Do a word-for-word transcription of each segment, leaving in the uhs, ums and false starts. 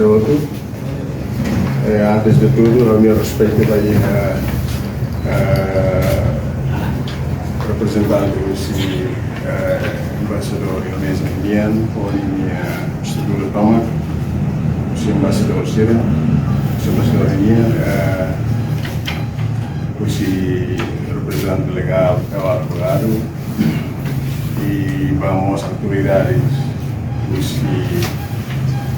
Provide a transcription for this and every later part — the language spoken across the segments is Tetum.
outro. Eh, antes de tudo, o meu respeito vai a, a representante husi, eh, embaixadór Indonézia nian, ho nia estrutura tomak, husi embaixadór sira, husi embaixadór nian, eh, husi reprezentante legál, ka advogadu, i ba mós autoridades husi,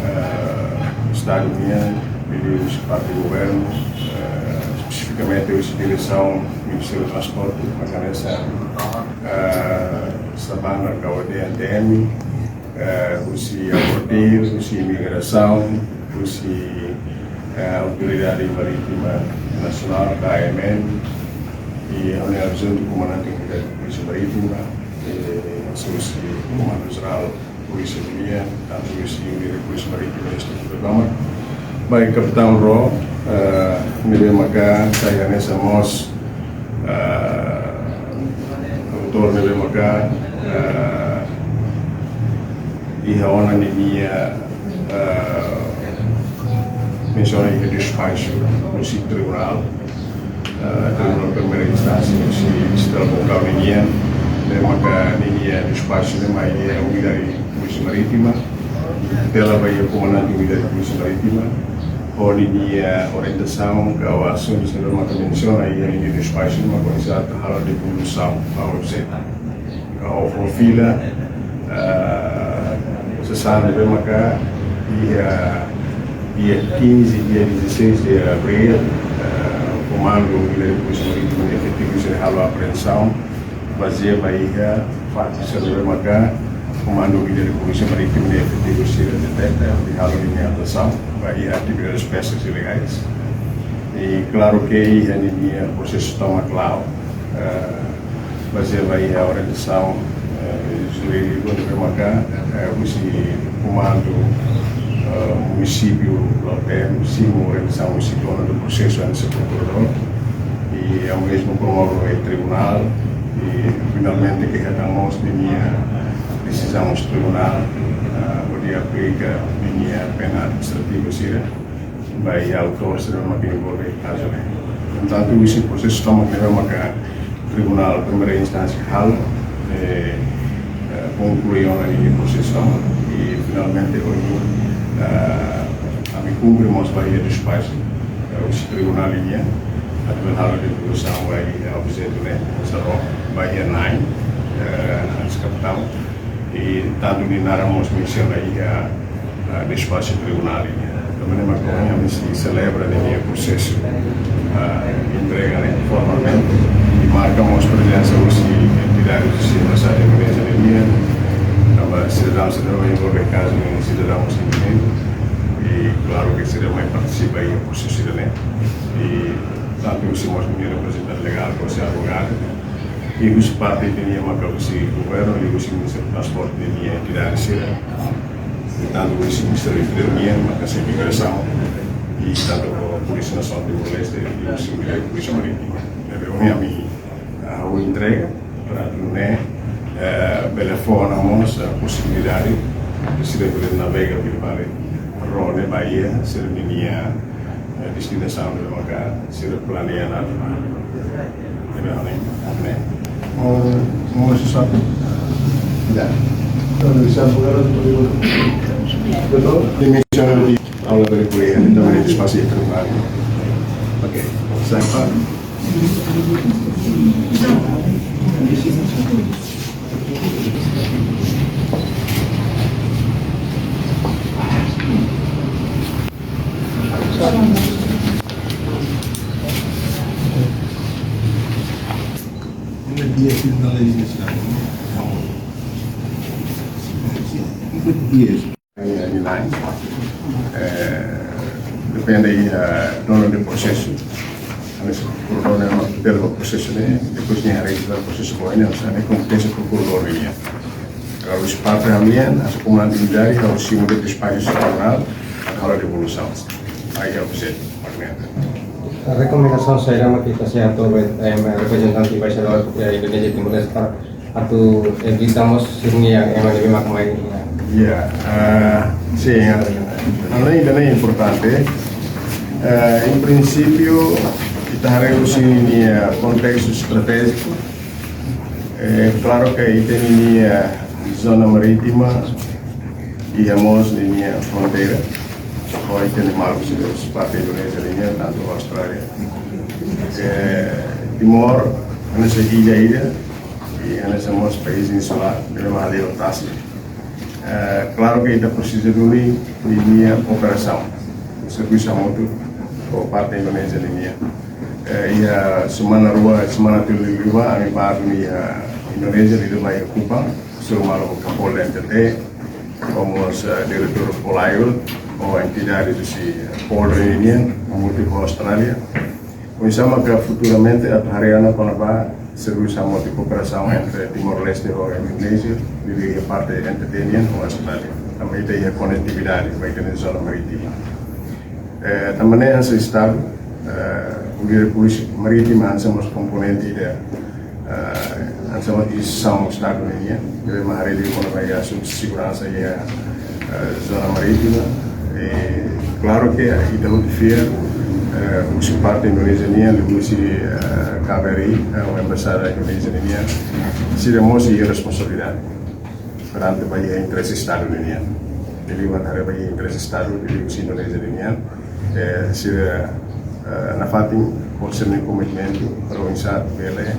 eh, Estadu nian, i husi parte governu, eh, espesifikamente husi diresaun Ministériu Transporte, maka hanesan, eh, Sabana ka ANTM, eh, husi ANTM, husi Imigrasaun, husi, eh, Autoridade Marítima Nasionál, A M N, i ha'u-nia adjuntu komandante unidade Polísia Marítima, eh, husi Komandu Jerál Polísia nian, tantu husi Unidade Polísia Marítima, estrutura tomak. Ba iha kapitaun Ro, eh, ne'ebé maka sai hanesan mós, eh, autór ne'ebé maka, eh, iha ona ninia, eh, mensiona iha despaxu husi tribunál, eh, Tribunál Primeira Instánsia husi Distritál Baucau nian, ne'ebé maka ninia despaxu ne'e mai iha Unidade Polísia Marítima, tutela ba iha Komandante Unidade Polísia Marítima, ho ninia orientasaun ka asuntu sira ne'ebé maka mensiona iha ninia despaxu ne'e maka oinsá atu halo devolusaun ba O F Z. Ka O F Z fila, eh, sasán ne'ebé maka iha, iha quinze, dia dezasseis de abril, eh, Komandu Unidade Polísia Marítima nia efetivu sira halo apreensaun, bazeia ba iha faktu sira ne'ebé maka Komandu Unidade Polísia Marítima nia efetivu sira deteta, i halo ninia atuasaun ba iha atividades peskas ilegais. I klaru ke iha ninia prosesu tomak la'o, eh, bazeia ba iha orientasaun, eh, jurídiku ne'ebé maka, eh, husi komandu, eh, munisípiu Lautem simu orientasaun husi donu do prosesu hanesan prokuradór, i ha'u mezmu promove ba tribunál, i finalmente ke hetan mós ninia desizaun husi tribunál, eh, hodi aplika ninia pena administrativa sira ba iha autór sira ne'ebé maka envolve kazu ne'e. Portantu, husi prosesu tomak ne'ebé maka Tribunál Primeira Instánsia halo, eh, eh, konklui ona ninia prosesu tomak, i finalmente ohin, eh, ami kumpre mós ba iha despaxu, eh, husi tribunál nian, atu halo devolusaun ba iha objetu ne'e, sero, ba iha na'in, eh, hanesan kapitaun. I tantu nia naran mós mensiona iha, ah, despaxu tribunál nian. Tanba ne'e mak ohin ami sei selebra ninia prosesu, ah, entrega ne'e formalmente. I marka mós prezensa husi entidade husi Embaixada Indonézia nian, tanba sidadaun sira ne'ebé envolve kazu ne'e sidadaun mós nian. I klaru ke sira mai partisipa iha prosesu ne'e. I tantu husi mós ninia reprezentante legál, husi advogadu. I husi parte ninia maka husi governu, i husi Ministériu Transporte ninia entidade sira. I tantu husi Ministériu Interiór nian maka husi Imigrasaun, i tantu Polísia Nasionál Timor-Leste, i husi Unidade Polísia Marítima. Ne'ebé ohin ami, ah, halo entrega, para atu nune'e, eh, bele fó ona mós, eh, posibilidade, sira bele navega fila fali Ro ne'e ba iha sira ninia, eh, destinasaun ne'ebé maka sira planeia ona. Ne'ebé ohin, ne'e. Oh, oh, susah. Ya. Kalau bisa, bukan, betul. Dimensional di awal dari kuliah, kita beri spasi terbuka. Oke, siapa? Dia final ini sekarang. Yes. Ami, ami lain. Eh, depende, eh, donu de prosesu. Ami se prokuradór ne'e mak tutela ba prosesu ne'e, depois nia haree prosesu ba ne'e, hanesan ne'e kompeténsia prokuradór nian. Kalau husi parte ami nian, hanesan komandante unidade, ha'u simu despaxu tribunál, ha'u halo devolusaun. Aí é o objeto, fragmento. Rekomendasaun saida mak ita sei hato'o ba, eh, reprezentante embaixadór, eh, Indonézia Timor-Leste para atu evita mós sira-nia ema ne'ebé mak mai, ya. Ya, ah, sin, ah, Além de importante, eh, em princípio, ita haree husi ninia kontestu estratéjiku, eh, klaru ke ita-nia zona marítima iha mós ninia fronteira ho ita-nia maluk sira husi parte Indonézia nian, tantu Austrália. Eh, Timor, hanesan illa ida, i hanesan mós país insulár, ne'ebé mak haleu tasi. Eh, klaru ke ita presiza duni ninia kooperasaun, servisu hamutuk ho parte Indonézia nian. Eh, iha semana rua, semana tolu liubá, ami bá duni iha Indonézia, liuliu bá iha Kupang, hasoru malu ho Kapolda N T T, ho mós, eh, diretór Polair, ho entidade husi Polri nian, hamutuk ho Austrália. Oinsá maka futuramente atu haree ona kona-ba servisu hamutuk, kooperasaun entre Timor-Leste ho Indonézia, liuliu iha parte N T T nian ho Austrália. Tanba ita iha konetividade ba ita-nia zona marítima. Eh, tanba ne'e hanesan Estadu, eh, Polísia Marítima hanesan mós komponente ida, eh, hanesan mós instituisaun Estadu nian, ne'ebé mak haree liu kona-ba asuntu seguransa iha, eh, zona marítima. I klaru ke ita hotu fiar, eh, husi parte Indonézia nian, liuhusi, eh, K B R I, eh, Embaixada Indonézia nian, sira mós iha responsabilidade perante ba iha interese Estadu nian. Jadi, ita haree ba iha interese Estadu, liuhusi Indonézia nian, eh, sira, eh, nafatin ho sira-nia komitmentu para oinsá bele,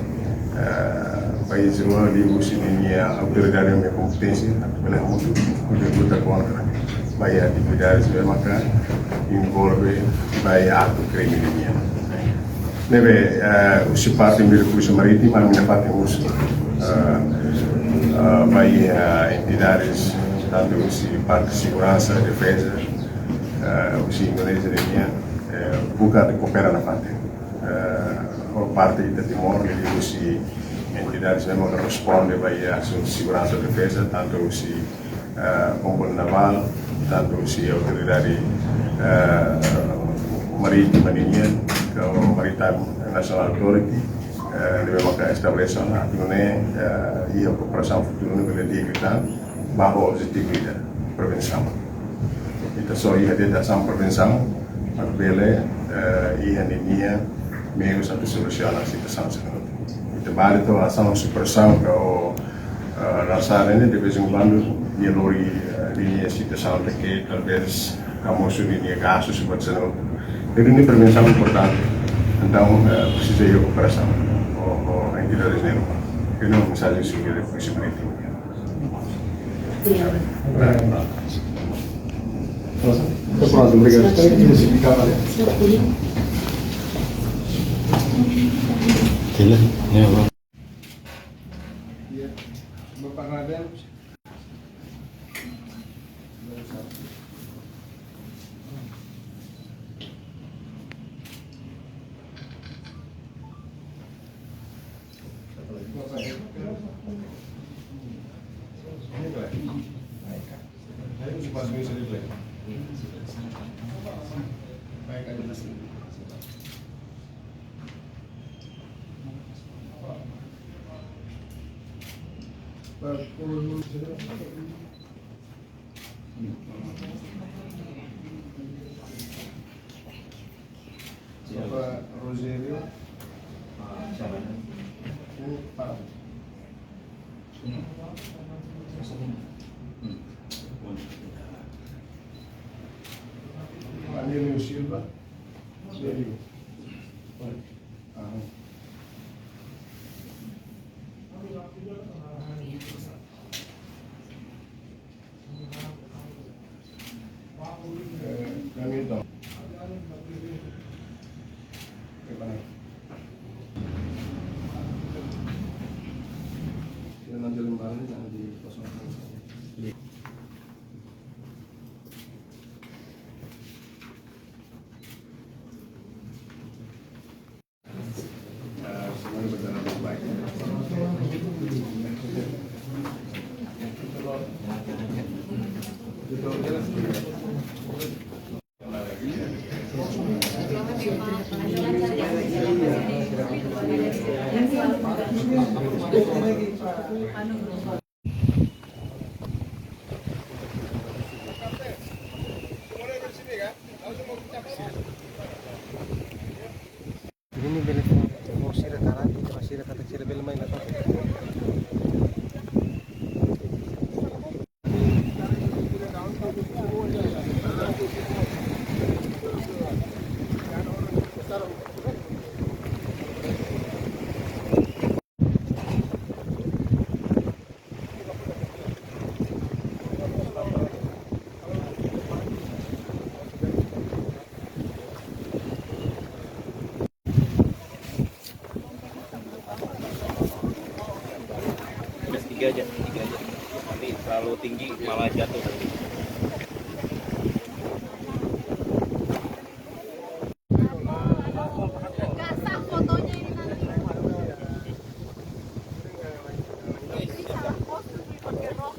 eh, país rua liuhusi ninia autoridade ne'ebé kompeténsia, atu bele hamutuk, hodi luta kontra ba iha atividade ne'ebé maka envolve ba iha aktu krime nian. Ne'ebé, eh, husi parte Polísia Marítima, ami nafatin husu, eh, eh, ba iha, eh, entidades, tantu husi parte seguransa, defeza, eh, husi Indonézia nian, eh, buka atu koopera nafatin. Eh, ho parte ita Timor, liuhusi entidades ne'ebé mak responde ba iha asuntu seguransa, defeza, tantu husi, eh, Kompanhia Navál, tantu husi Autoridade, eh, Marítima nian, ka Maritime National Authority, eh, ne'ebé maka estabelese ona, atu nune'e, eh, iha kooperasaun futuru ne'e bele di'ak liután, ba ho objetivu ida, prevensaun. Ita só iha de'it asaun prevensaun, atu bele, eh, iha ninia meius atu solusiona situasaun sira-ne'e. Ita bá de'it to'o asaun supresaun ka ho, eh, rasar ne'e, de vez em quando, nia lori, eh, ninia situasaun ida ke talvés hamosu ninia gastu, se pode ser. Jadi, ne'e prevensaun importante. Entaun, eh, presiza iha kooperasaun ho, ho entidades ne'e. Ida-ne'e mensajen sira husi Polísia Marítima. Pronto, obrigado. Espera que esse fica, vale? Beleza? Papa Rogério. Papa. Anelio Silva. Anelio. Aham. Tiga aja, tiga aja. Nanti terlalu tinggi malah jatuh. Nggak sah fotonya ini nanti. Ini salah posisi pakai rok.